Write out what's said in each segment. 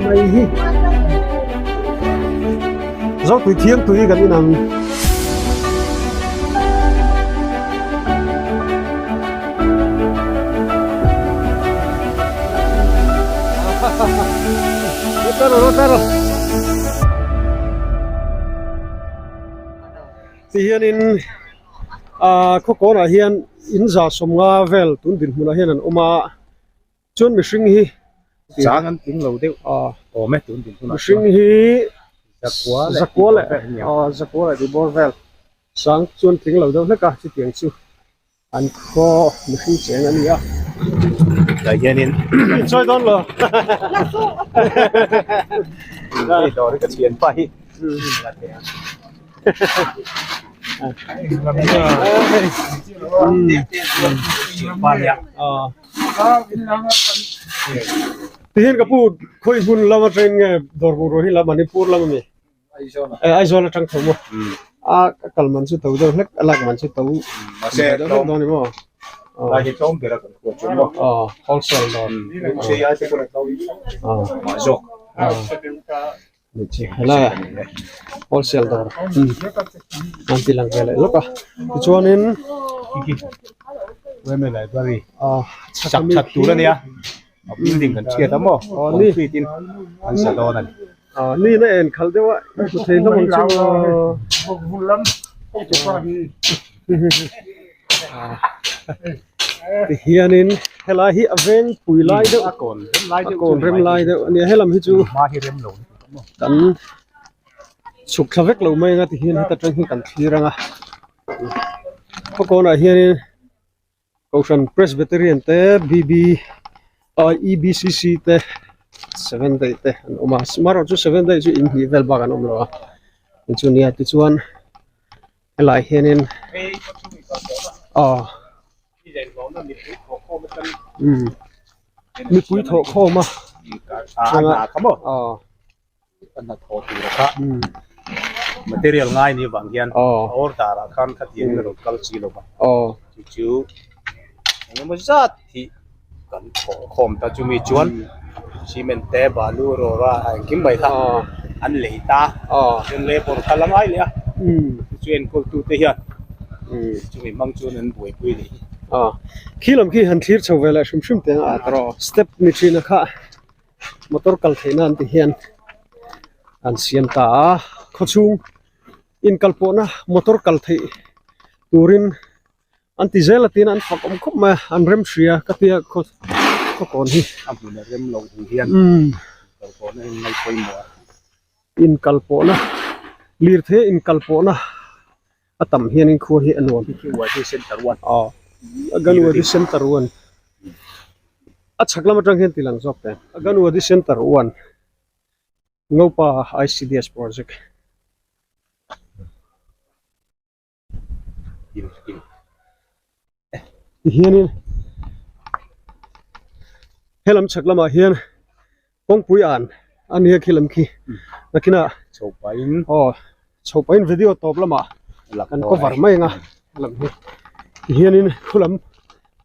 Mai hi. Zo tui thiang tui kan inang. Taro taro. Ti hianin ah khaw kawnah hian in za sawmnga vel tun dinhmunah hian an awm a chuan mihring hi chang an tling lo deuh awm e tun dinhmunah mihring hi zakua leh ah zakua leh tihbawr vel sang chuan tling lo deuh hlek a chutiang chu. An khaw mihring cheng a ni a. Tah hianin Chawi dawn lo. Hei dawr hi ka thian pa hi. Pa nia. Tihian ka pu khawi hmun lam atangin nge dawr bungrua hi la Manipur lam ami? Aizawl atang tho maw a kal man chu to deuh hlek a lak man chu to deuh hlek dawn ni maw lai hi tlawm ber a kan khual chu maw wholesale dawn mah zawk helai ah wholesale dawr an ti lang ve leh lawk a tichuanin library sak that tur a nia a building kan chhiat a maw concrete in an sa dawn a ni. Ni na en khalh deuh a i hmu thei hlawm ang chu tihianin helai hi a veng pui lai deuh a kawn rem lai deuh a nia helam hi chu kan chhuk thla vek lo mai anga tihian heta tang hi kan thlir anga khaw kawnah hianin Kohhran Presbyterian te BB ah EBCC te seven day te an awm a amaherawh chu seven day chu inhnih vel bak an awm lo a chu nia tichuan helaiah hianin aw umm mipui thawh khawm a aw. a hnathawh tur a kha material ngai ni vang hian order ah khan khatiang in a rawn kal chi lo va chu chu engemaw zat hi kan thawh khawm ta chumi chuan cement te balu rawra a engkim mai kha an lei ta chuan labour kha la ngai leh a chu chu enkawl tu te hian chumi hmang chuan an buaipui a nih hi. Khi lam khi han thlir chho ve leh hrim hrim teh ang a step ni thin a kha. Motor kal theihna an ti hian an siam ta a khawchhung inkal pawhna motor kal theih turin an ti zel a tiin an fak awm khawp mai a an rem hria ka tia khaw khaw kawn hi a hmun a rem loh hu hian kal pawhna hi ngai pawimawh a inkal pawhna lirthei inkal pawhna a tam hianin khua hi a nuam aw Aganwadi center one a chhak lam atang hian ti lang zawk teh Aganwadi center one Ngopa I_C_D_S project. Tihianin helam chhak lamah hian kawngpui an a nia khi lam khi nakinah aw chho pahin video tawp lamah kan cover mai ang a lam hi tihianin khu lam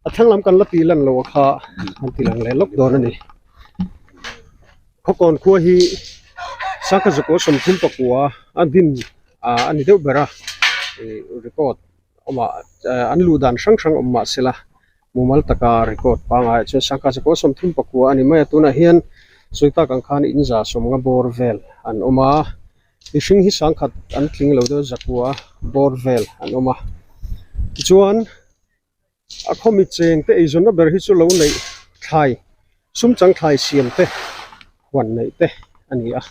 a thlang lam kan la tih lan loh kha an ti lang leh lawk dawn a ni khawkawn khua hi sangha zakua 30 pakua a din ah a ni deuh ber a ih record awmah an luh dan hrang hrang awm mah se la mumal taka record pangngai ah chuan sangha chu 30 pakua a ni mai a tunah hian sawi tak ang khan in za sawmnga bawr vel an awm a mihring hi sangkhat an tling lo deuh zakua bawr vel an awm a tichuan a khawmi cheng te eizawnna ber hi chu lo neih thlai sum chang thlai siam te huan neih te a ni a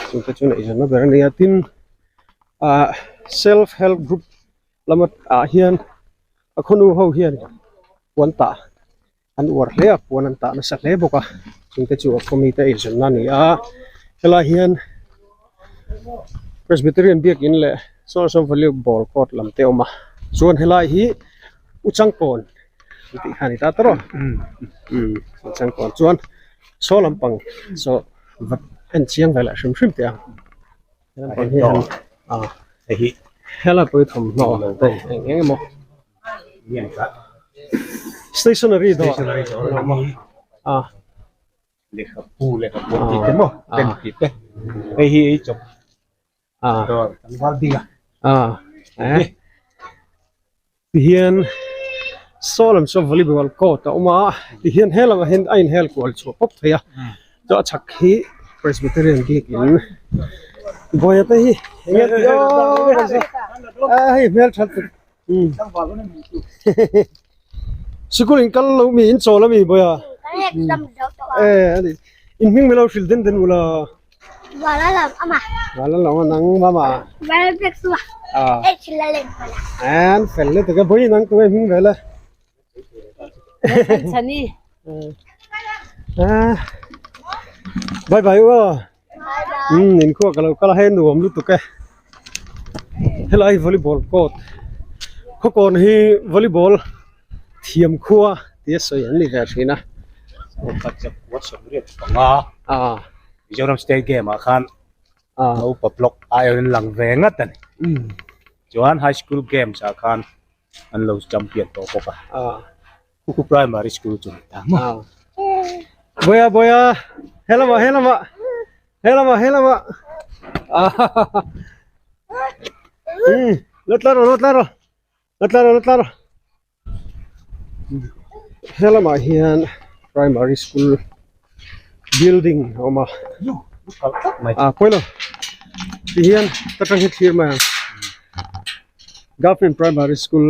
chungte chuan eizawnna ber a ni a tin ah self help group lama ah hian a khawnu ho hian puan tah an uar hle a puan an tah nasa hle bawk a chungte chu a khawmi te eizawnna a ni a helai hian Presbyterian biakin leh Source of Value ball court lam te a awm a chuan helai hi Uchangkawn an tih kha a ni ta tawrh a umm Uchangkawn chuan saw lampang saw va en chiang ve leh hrim hrim teh ang he lampang hi han ah helai pawh hi thawmhnaw te eng eng emaw stationary dawr a awm a ah. Lehkhabu lehkhabu an tih te maw pen tih te hei hi ei chawp dawr tlangval ding a. Tihian saw lam saw volleyball court a awm a tihian he lamah hian a inhel kual chhuah pawp thei a chuan a chhak hi Presbyterian biakin buaia te hi enge a hei hmeltha Sikul in kal lo mi in chawl a mi bawiha in hming milo hrilh den den ula Vanlalawma nang mama an fel lutuk a bawihi nang tunge hming vel a bye bye u aw umm inkhua ka lo kal a hei nuam lutuk e helai volleyball court khawkawn hi volleyball thiam khua tia sawi an ni ve thin a. Mizoram state game ah khan naupa block aiawhin lang ve ngat a ni chuan high school games ah khan an lo champion tawh bawk a Kuku primary school chu ni ta maw. Boya boya helama helama helama helama lo tla rawh lo tla rawh lo tla rawh lo tla rawh helamah hian primary school building a awm a ah pawilo tihian ta tang hi thlir mai ang government primary school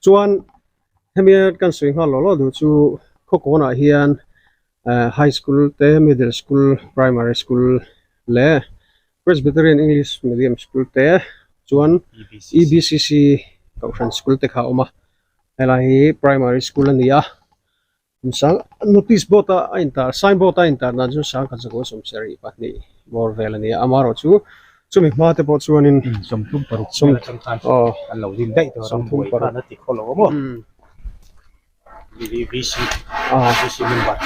chuan hemi kan sawi nghal lawh lawh duh chu khawkawnah hian eh high school te middle school primary school leh Presbyterian English Medium School te chuan E_B_C_C kohhran school te kha a awm a helai hi primary school a ni a sang notice board a a intar sign board a intar dan chu sangkhat zakua sawmsarih pahnih bawr vel a ni a amaherawhchu chumi hma te pawh chuanin 36 vel atang khan an lo din daih tawh a rambuai khan a ti khaw lo a maw. VC VC member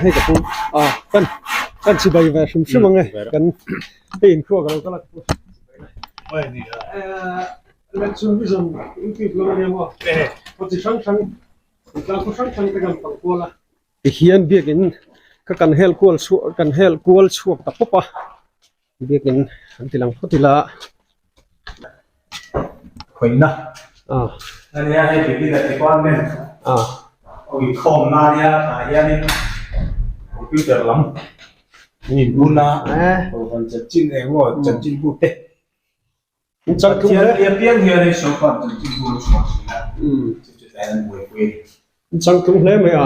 hei ka pu kan kan chibai ve hrim hrim ang e kan hei inkhua ka lo kal a Election Vision YouTube lam ania maw khaw chi hrang hrang tlang khaw hrang hrang te kan pang kual a tihian biakin ka kan hel kual chhuak kan hel kual chhuak ta pawp a Biakin an ti lang phawt ila. Khawihna ania hei biakin a department inkhawmna ania tah hianin computer lam an in un a kohhran chanchin eng emaw chanchin bu te Pathian piang hian hei sawrkar chanchin bu lo chhuah thin a chu chu tlai an buaipui a ni. Changtlung hle mai a.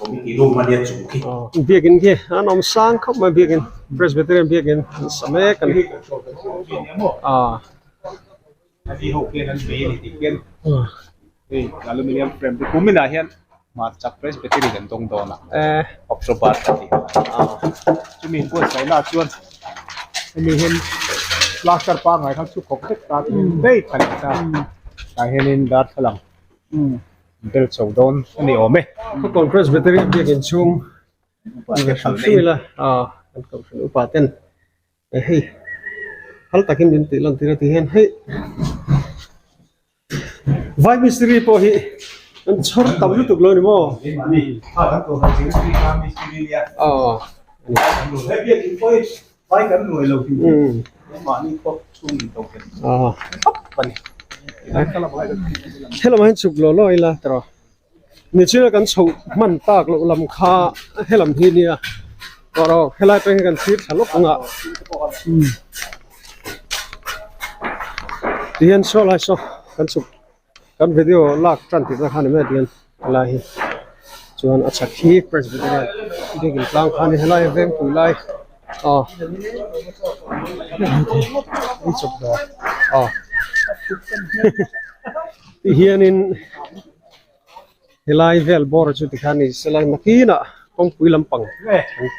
Committee room ania chung khi. Biakin khi an awm sang khawp mai biakin Presbyterian biakin an sa mek a ni. Ani ho khian an bei a ni tih khian hei aluminium frame te kuminah hian hmarchak Presbyterian an dawng dawn a October thla tih ah chumi buatsaihna ah chuan hemi hian plaster pangngai kha chu khawp vek ta daih tha leh ta tah hianin darthlalang. Bel chho dawn a ni awm e. Khawkawn Presbyterian biakin chhung ve hrim hrim ila kan kohhran upa ten hei phal takin min tih lan tir a ti hian hei vai mistiri pawh hi an chhawr tam lutuk lo a ni maw? Helamah hian chhuk law law ila tawh nichina kan chhoh hman tak loh lam kha helam hi nia tawh helai peng hi kan thlir thla lawk ang a tihian saw lai saw kan chhuk kan video lak tan tih te kha ni mai a tihian helai hi chuan a chhak hi presbyterian biakin tlang kha a ni helai a veng pui lai aw chawp dawr aw tihianin helai vel bawr chu tikhan ni sela nakinah kawngpui lampang an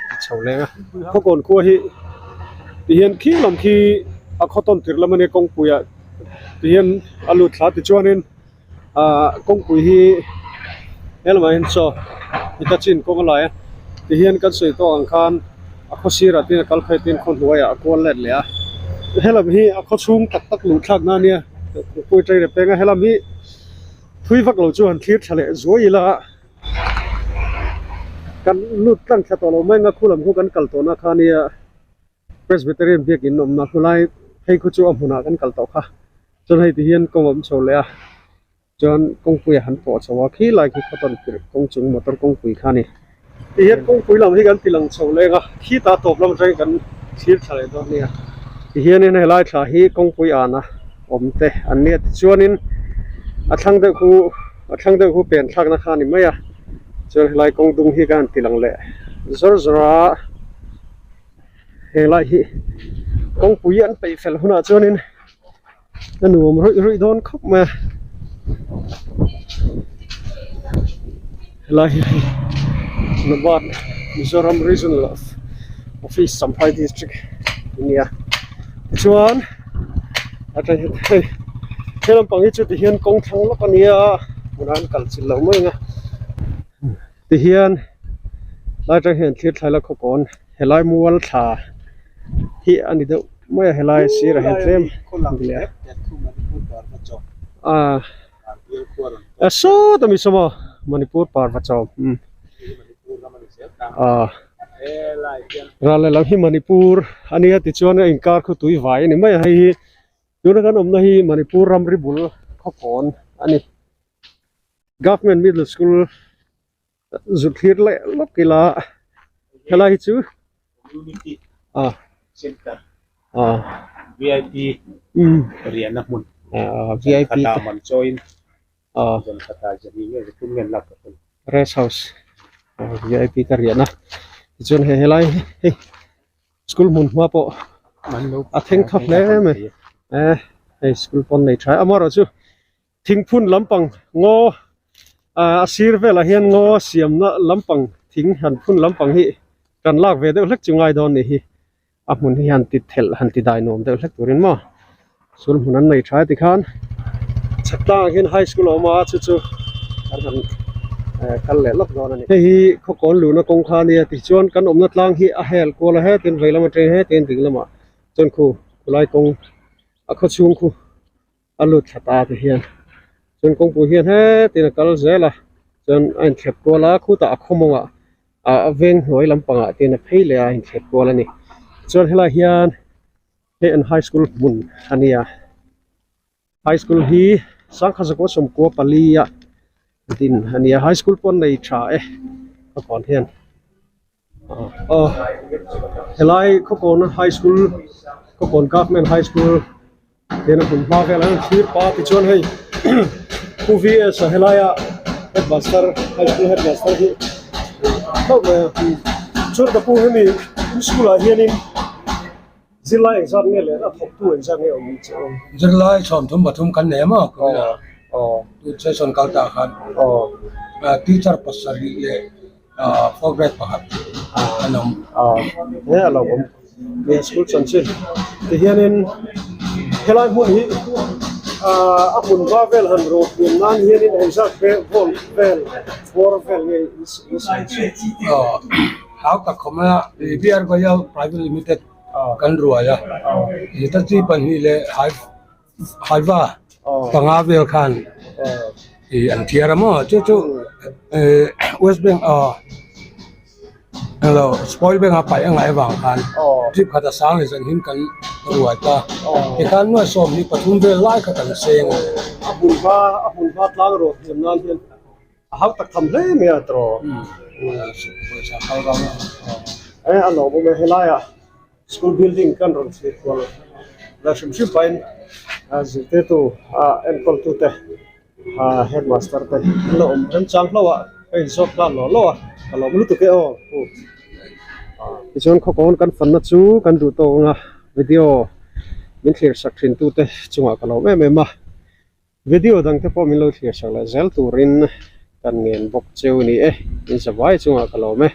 ti chho leng a khawkawn khua hi tihian khi lam khi a khaw tawn tir lam a nia kawngpuiah tihian a lut thla tichuanin ahh kawngpui hi helamah hian chaw hitachi in kawng a lai a tihian kan sawi tawk ang khan a khaw sirah te a kal phei te khaw hnuaiah a kual let leh a helam hi a khaw chhung tak tak luh thlak na ania kawngpui atangin a peng a helam hi thui vak lo chu han thlir tha leh zuai ila. Kan lut tlang thla tawh lo mai anga khu lam khu kan kal tawhna kha nia Presbyterian biakin awmna khulai phei khu chu a hmunah kan kal tawh kha chuan hei ti hian kawng a awm chho leh a chuan kawngpui a han pawh chho a khi lai khi khawtawn tirh kawng chung motor kawngpui kha a ni. Ti hian kawngpui lam hi kan ti lang chho leng a khitah tawp lam atangin kan thlir thla leh dawn nia. Ti hianin helai thla hi kawngpui an a awm te an nia tichuanin a thlang deuh khu a thlang deuh khu pen thlakna kha a ni mai a chuan helai kawng dung hi kan han ti lang leh zawr zawr a helai hi kawngpui an peih fel hunah chuanin a nuam rawih rawih dawn khawp mai a helai hi hei Nabard Mizoram Regional Office Champhai District a ni a tichuan atang hian hei he lampang hi chu tihian kawng thlang lawk a nia hmunah an kal chilh lo mai ang a tihian lai atang hian thlir thlai la khawkawn helai mual thla hi a ni deuh mai a helai sirah hian tlem a a sawt a mi sawm aw Manipur parva chawm umm a ral lehlam hi Manipur a nia tichuan a inkar khu tui vai a ni mai a hei hi tuna kan awmna hi Manipur ramri bul khawkawn a ni Government Middle School. Zut thlir leh lawk ila helai hi chu Community ah Center ah VIP umm riahna hmun ah VIP te khata man chawiin ah zan khata zan hi nge zan thum nge an lak ka hre lo. Rest house ah VIP te riahna tichuan hei helai hei school hmun hma pawh a thleng tha hle mai eh hei school pawn nei tha amaherawhchu chu Thingphun lampang ngaw ah a sir velah hian ngaw a siamna lampang thing han phun lampang hi kan lak ve deuh hlek chu ngai dawn nih hi a hmun hi han ti thelh han ti dai nuam deuh hlek turin maw sul hmun an nei tha tikhan chhak tlangah hian high school a awm a chu chu kan han eh kal leh lawk dawn a ni. Hei hi khawkawn luhna kawng kha a nia tichuan kan awmna tlang hi a hel kual a hetin vei lam atangin hetin ding lamah chuan khu khulai kawng a khawchhung khu. a lut thla ta te hian chuan kawngpui hian hetin a kal zel a chuan a inthlep kual a khutah a khaw mawngah ah a veng hnuai lampangah te hian a phei leh a a inthlep kual a ni chuan helaiah hian hei an high school hmun a nia high school hi sangkhat zakua sawmkua pali a din a nia high school pawh an nei tha e a kawn hian. Aw helai khawkawn high school khawkawn government high school hian a hmun hma vel an thlir pa tichuan hei pu v s a helaia headmaster high school headmaster hi hlauh mai a chuan ka pu hemi school ah hianin zirlai engzat nge leh a thawktu engzat nge awm che awm. Zirlai chhawmthum pathum kan nei a maw aw session kal tah khan teacher pasarih leh. Fourth grade pakhat an awm. He a lo awm nia school chanchin tihianin helai hmun hi a hmun hma vel han rawt hmun nan hianin engzat vel vawn vel bawr vel nge in sawi chu. Hau tak khawm a BR Goyal Private Limited kan ruai a taxi pahnih leh Haiva panga vel khan ih an thiar a maw chu chu ih West Bengal englo spoil bank a paih a ngaih avang khan trip khat a sang leh zan hin kan ruai ta tikhan nuai sawmhnih pathum vel lai kha kan seng a. A hmun hma a hmun hma tlang rawh hnem nan hian a hau tak tham hle mai a tawh. Pawisa kal ram a. A lawmawm e helaiah. School building kan rawn thlir kual la hrim hrim pahin zirtirtu enkawl tute headmaster te an lo awm remchang hlauh a ka inzawt nghal law law a ka lawm lutuk e aw pu tichuan khawkawn kan fanna chu kan duh tawk anga video min thlir sak thin tute chungah ka lawm em em a video dang te pawh min lo thlir sak leh zel turin kan ngen bawk cheu a ni e in zavai chungah ka lawm e.